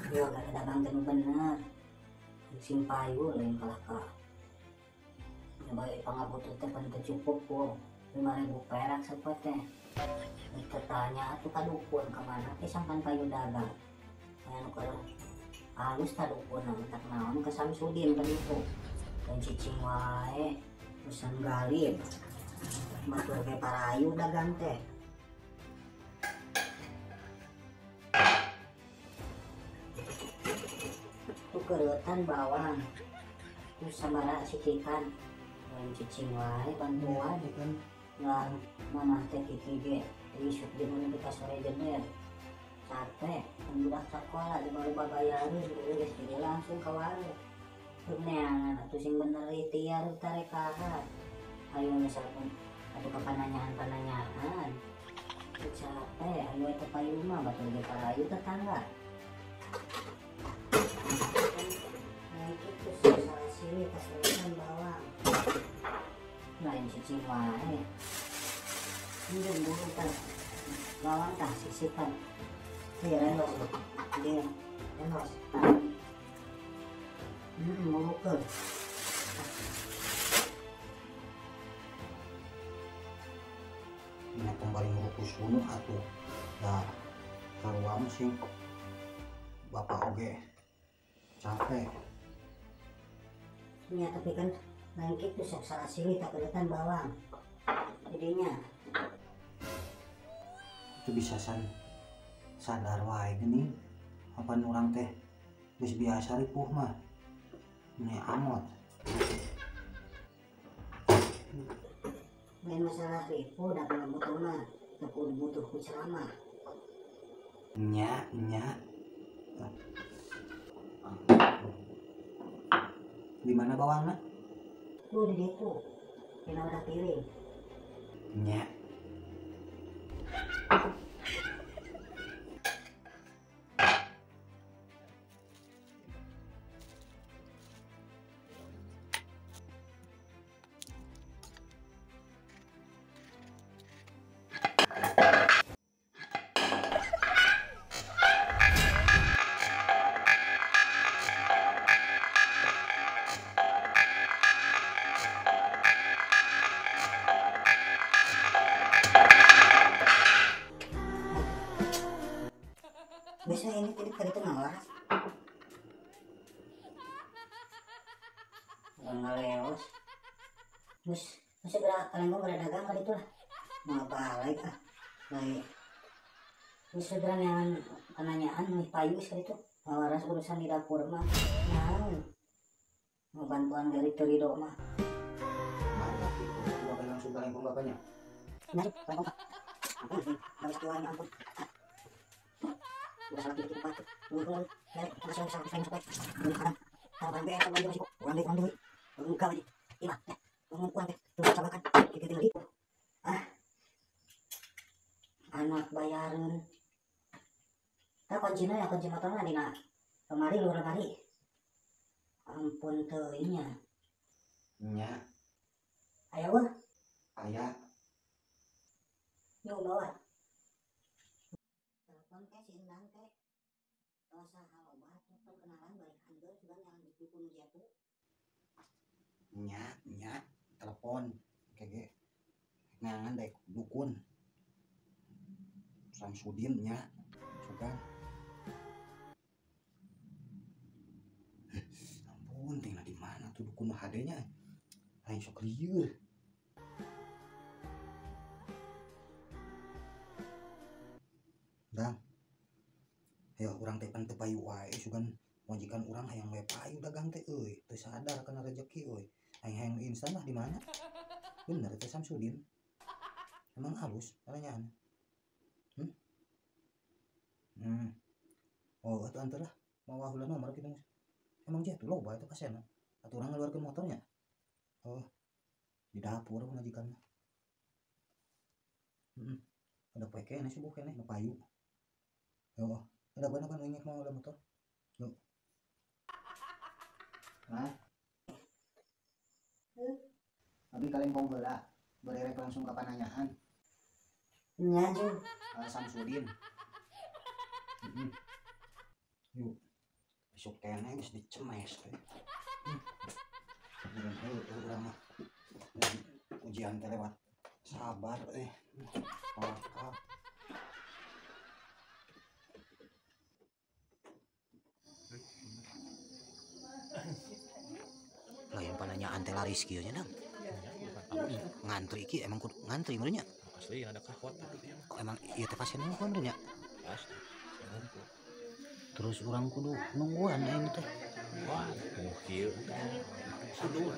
Yo gak dagang teh bener. Sing payu lain kalah ka. Baik pangabutuh teh pan teu cukup ku 5.000 perak sapoe teh. Tanya atuh ka dukun ka mana teh sangkan payu dagang. Aya nu keur halus ta dukun tak naon ka Samsudin tadi itu. Dan cicing wae urusan galib. Batur ge parayu dagang teh. Tuh kereutan bawang. Terus sabaraha sikikan. Lain cicing wae bantuan kan. Lah mana teh kiki ge isuk jeung nepi ka sore jeder. Capek, budak sakola di baru babayareun geus jadi langsung ka warung. Rek neangan atuh sing bener ikhtiar tarekahan. Ayo misalkan atuh ka pananyaan-pananyaan. Capek, ayo eta payu mah batur ge parayu tetangga. Nah kitu salah sini kaseretan bawang. Lain cicing wae. Ini buru tah. Bawang tah sisipan. Iya, rendos. Iya, rendos. Mau ke. Ini kembali ngurukus gunung atuh. Da karuam sih. Bapak oge capek. Ya tapi kan bangkit tuh sok salah sini tak kelihatan bawang. Jadinya itu bisa sadar wae geuning apa urang teh geus biasa ripuh mah. Ini amot. Lain masalah ripuh da kalau butuh mah teu kudu butuh ku ceramah. Nya nya. Di mana bawangna? Tuh di ditu. Dina udah piring. Nya. Biasanya ini tadi tadi itu ngawaras. Ngaleos. Terus segera kalian gua dagang kali itulah. Mau balik ah. Baik. Terus segera yang penanyaan nih payu sekali itu. Ngawaras urusan di dapur mah. Nah. Mau bantuan dari Terido mah. Gua langsung kalengkong bapaknya. Nah, kalengkong. Ampun, harus keluar ampun. Udah salah titik empat, belum salah salah salah belum kadang kalau bang BR bang kurang duit kurang duit lima kurang kurang deh coba kan kita tinggal ah anak bayarin tak kuncinya ya kunci motornya dina lemari luar lemari ampun teuingnya nya ayo wah aya yuk bawa telepon teh si Endang teh saha loba perkenalan balik handeur sugan yang dukun jatuh nya nya telepon kege ngangan daek dukun Samsudin nya sugan ampun tinggal di mana tuh dukun hade nya lain sok lieur. Dang. Ya urang teh pan teu payu wae sugan majikan urang hayang we payu dagang teh euy teu sadar kana rezeki euy hayang instan lah di mana bener teh Samsudin emang halus caranya. Oh atuh antar lah mawa heula nomor kitu emang jatuh loba eta pasien atuh urang ngeluarkeun motornya oh di dapur majikan mah ada poe keneh subuh keneh nu payu oh ada banyak kan ingat mau ada motor. Yuk. Nah. Abi kalian kong heula, bererek langsung ke pananyaan. Nya jeung Samsudin. Yuk. Besok kene geus dicemes teh. Urang mah ujian teh lewat sabar tawakal. Lain pananyaan teh laris kieu nya Dang. Ngantri ki emang kudu ngantri meureun nya. Asli ada kahwat itu ya. Kok emang ieu teh pasien nungguan meureun nya? Pasti. Terus urang kudu nungguan aing teh. Wah, kieu. Kudu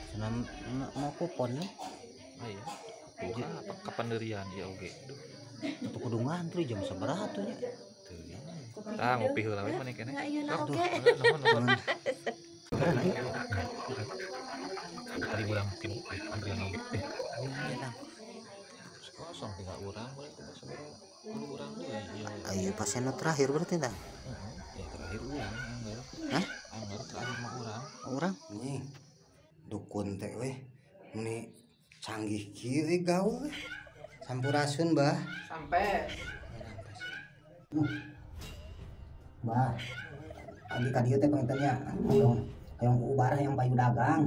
Senam mau kupon nih. Ah iya. Buka kapanderian ieu oge. Duh. Atuh kudu ngantri jam sabaraha tuh nya? Tah ngopi heula we maneh keneh. Aduh. Nuhun. Tadi urang timu antrian oge. Kosong tinggal urang boleh kudu sabaraha. Kudu urang deui ieu. Ayo pasien terakhir berarti dah. Ya terakhir urang anggar. Hah? Anggar terakhir mah urang. Urang? Nih. Dukun teh weh. Meni canggih kieu euy gaul. Sampurasun, Bah. Sampai. Bah. Abdi ka dieu teh panginten nya. Hayang ubarah yang payu dagang.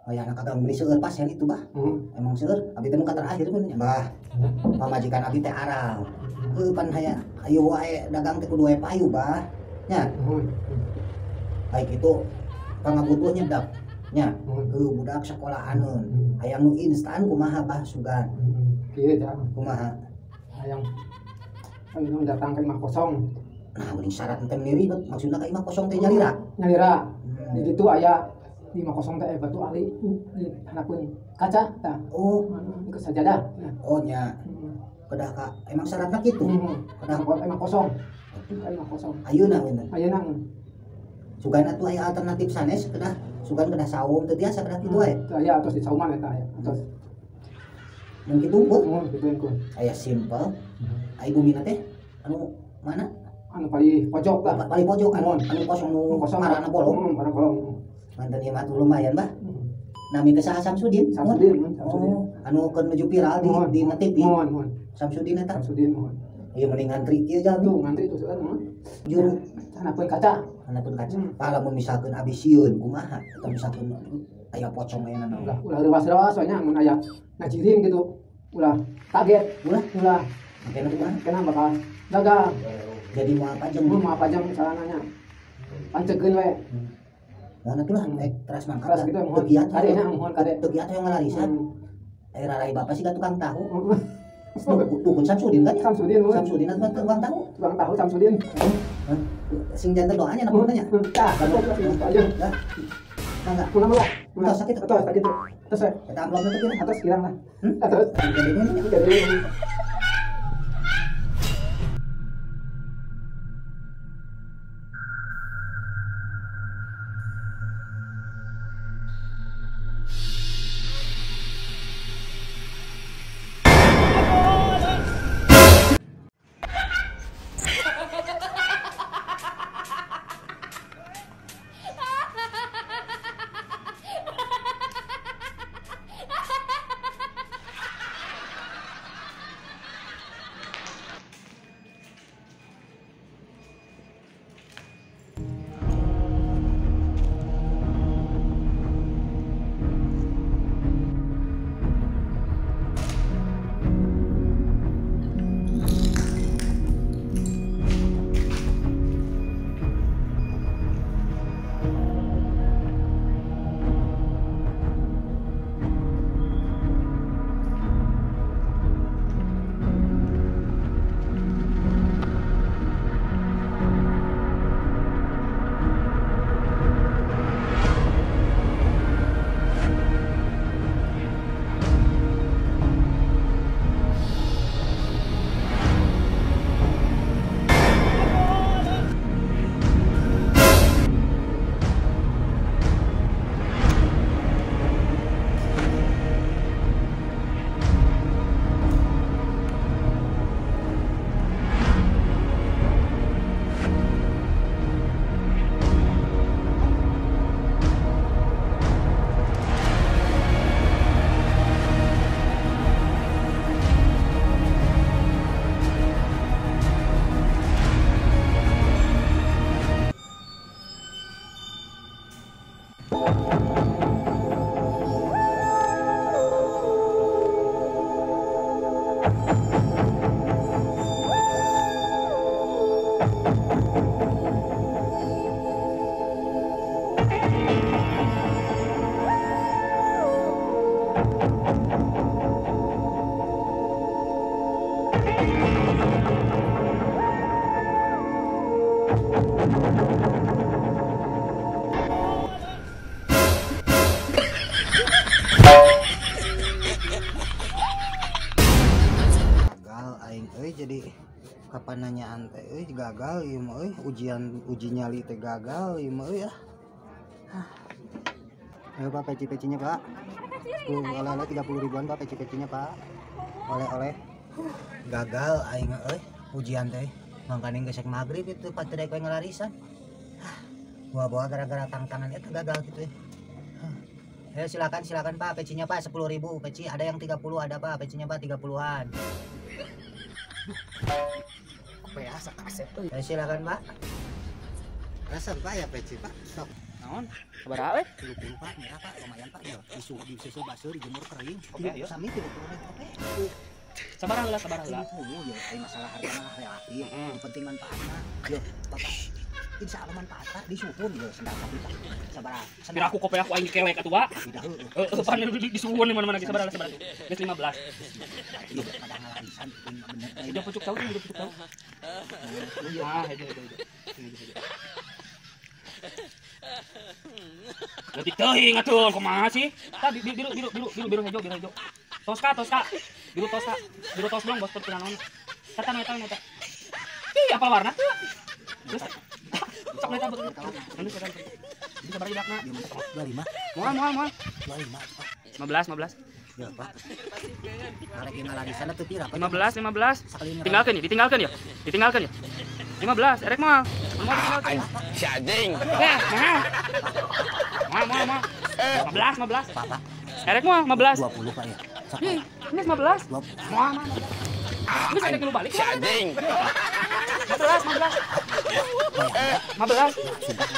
Hayang kagak meuni seueur pasien itu, Bah. Emang seueur, abdi teh nu ka terakhir mun nya. Bah. Pamajikan abdi teh aral. Heuh pan haya ayo wae dagang teh kudu wae payu, Bah. Nya. Baik itu pangabutuh nyedap nya. Heuh budak sekolahaneun. Hayang nu instan kumaha Bah sugan. Kieu jang. Kumaha? Hayang anu datang ka imah kosong. Nah, mending syarat teh meni ribet, maksudna ka imah kosong teh nyalira. Nyalira. Di ditu aya di imah kosong teh batu ali di handapeun kaca tah. Oh, ikut sajadah. Oh nya. Kedah ka emang syaratna kitu. Kedah imah kosong. Ka imah kosong. Ayeuna we. Ayeuna. Sugan atuh aya alternatif sanes kedah sugan kedah saum teu tiasa kedah kitu wae. Teu aya atos di sauman eta aya. Atos. Mun kitu unggul. Mun kitu unggul. Aya simpel. Ai bumina teh anu mana? Anu paling pojok lah. Paling pojok anu anu kosong nu parana bolong. Parana bolong. Mantan ieu mah lumayan, Bah. Nami teh saha Samsudin? Samsudin, Samsudin. Oh, anu keur nuju viral di TV. Mohon, mohon. Samsudin eta. Samsudin mohon. Ieu mending ngantri kieu jalmi. Tuh ngantri tuh seueur mah. Juru handapeun kaca. Handapeun kaca. Tah lamun misalkeun abis sieun kumaha? Atau misalkeun aya pocong aya naon? Ulah ulah reuwas-reuwas we nya mun aya ngajirin gitu. Ulah kaget, ulah ulah. Makena kumaha? Kena bakal gagal. Jadi moal pajeng. Moal pajeng sarananya. Pancegeun we. Mohon atuh lah, teras mangkat. Teras gitu mohon. Teu kiat kade nya mohon kade. Teu kiat hoyong ngalarisan. Rarai bapak sih tukang tahu. Dukun Samsudin kan? Samsudin. Samsudin atuh tukang tahu. Tukang tahu Samsudin. Sing janten doanya napa nya? Tah, aja. Mangga. Mangga. Tos sakit. Tos sakit. Tos we. Eta amplopna teh kira. Atos kirang lah. Atos. Jadi Jadi kapan nanyaan teh euy gagal ieu mah euy ujian uji nyali teh gagal ieu mah euy ah. Ayo Pak peci-pecinya Pak. 10 oleh-oleh 30 ribuan Pak peci-pecinya Pak. Oleh-oleh. Gagal aing euy ujian teh. Mangkaning gesek magrib itu Pak teu daek we ngelarisan. Bawa-bawa gara-gara tang-tangan eta gagal gitu ya. Ayo silakan silakan Pak pecinya Pak 10.000 peci ada yang 30 ada Pak pecinya Pak 30-an. Ya, silakan Pak. Rasa Pak ya peci Pak. Stop. Naon? Sabaraha we? 30 Pak, merah Pak, lumayan Pak ya. Disusu baseuh dijemur kering. Oke, ayo. Sami 30 oke. Sabaraha heula, sabaraha heula. Ya, ai masalah harga mah relatif. Yang penting manfaatna. Yo, Bapak. Insya Allah manfaat Pak disuhun yo sendal sapi Pak. Sabaraha. Pira aku kopi aku aing kelek atuh Pak. Tidak heueuh. Heeh, pan disuhun di mana-mana ge sabaraha sabaraha. Geus 15. Pada ngalarisan bener. Udah pucuk tahu, udah pucuk tahu. Ah, hejo hejo hejo. Leutik teuing atuh kumaha sih? Tah biru biru biru biru biru hejo biru hejo. Toska toska. Biru toska. Biru tos belum bos teu naon. Tata eta eta. Ih, apa warna tuh? Terus sok eta betul. Anu eta. Ini sabaraha ibakna? 25. Moal moal moal. 25 Pak. 15 15. Ya Pak. Karek ngalarisan atuh pira Pak? 15 15. Tinggalkeun ya, ditinggalkeun ya. Ditinggalkeun ya. 15 erek moal. Moal ditinggalkeun. Si anjing. Eh, mahal. Moal moal moal. 15 15. Pak, Pak. Erek moal 15. 20 Pak ya. Sok. Ih, ini 15. 20. Moal moal. Ini ada kilo balik. Si anjing. 15 15. 15. Sumpah.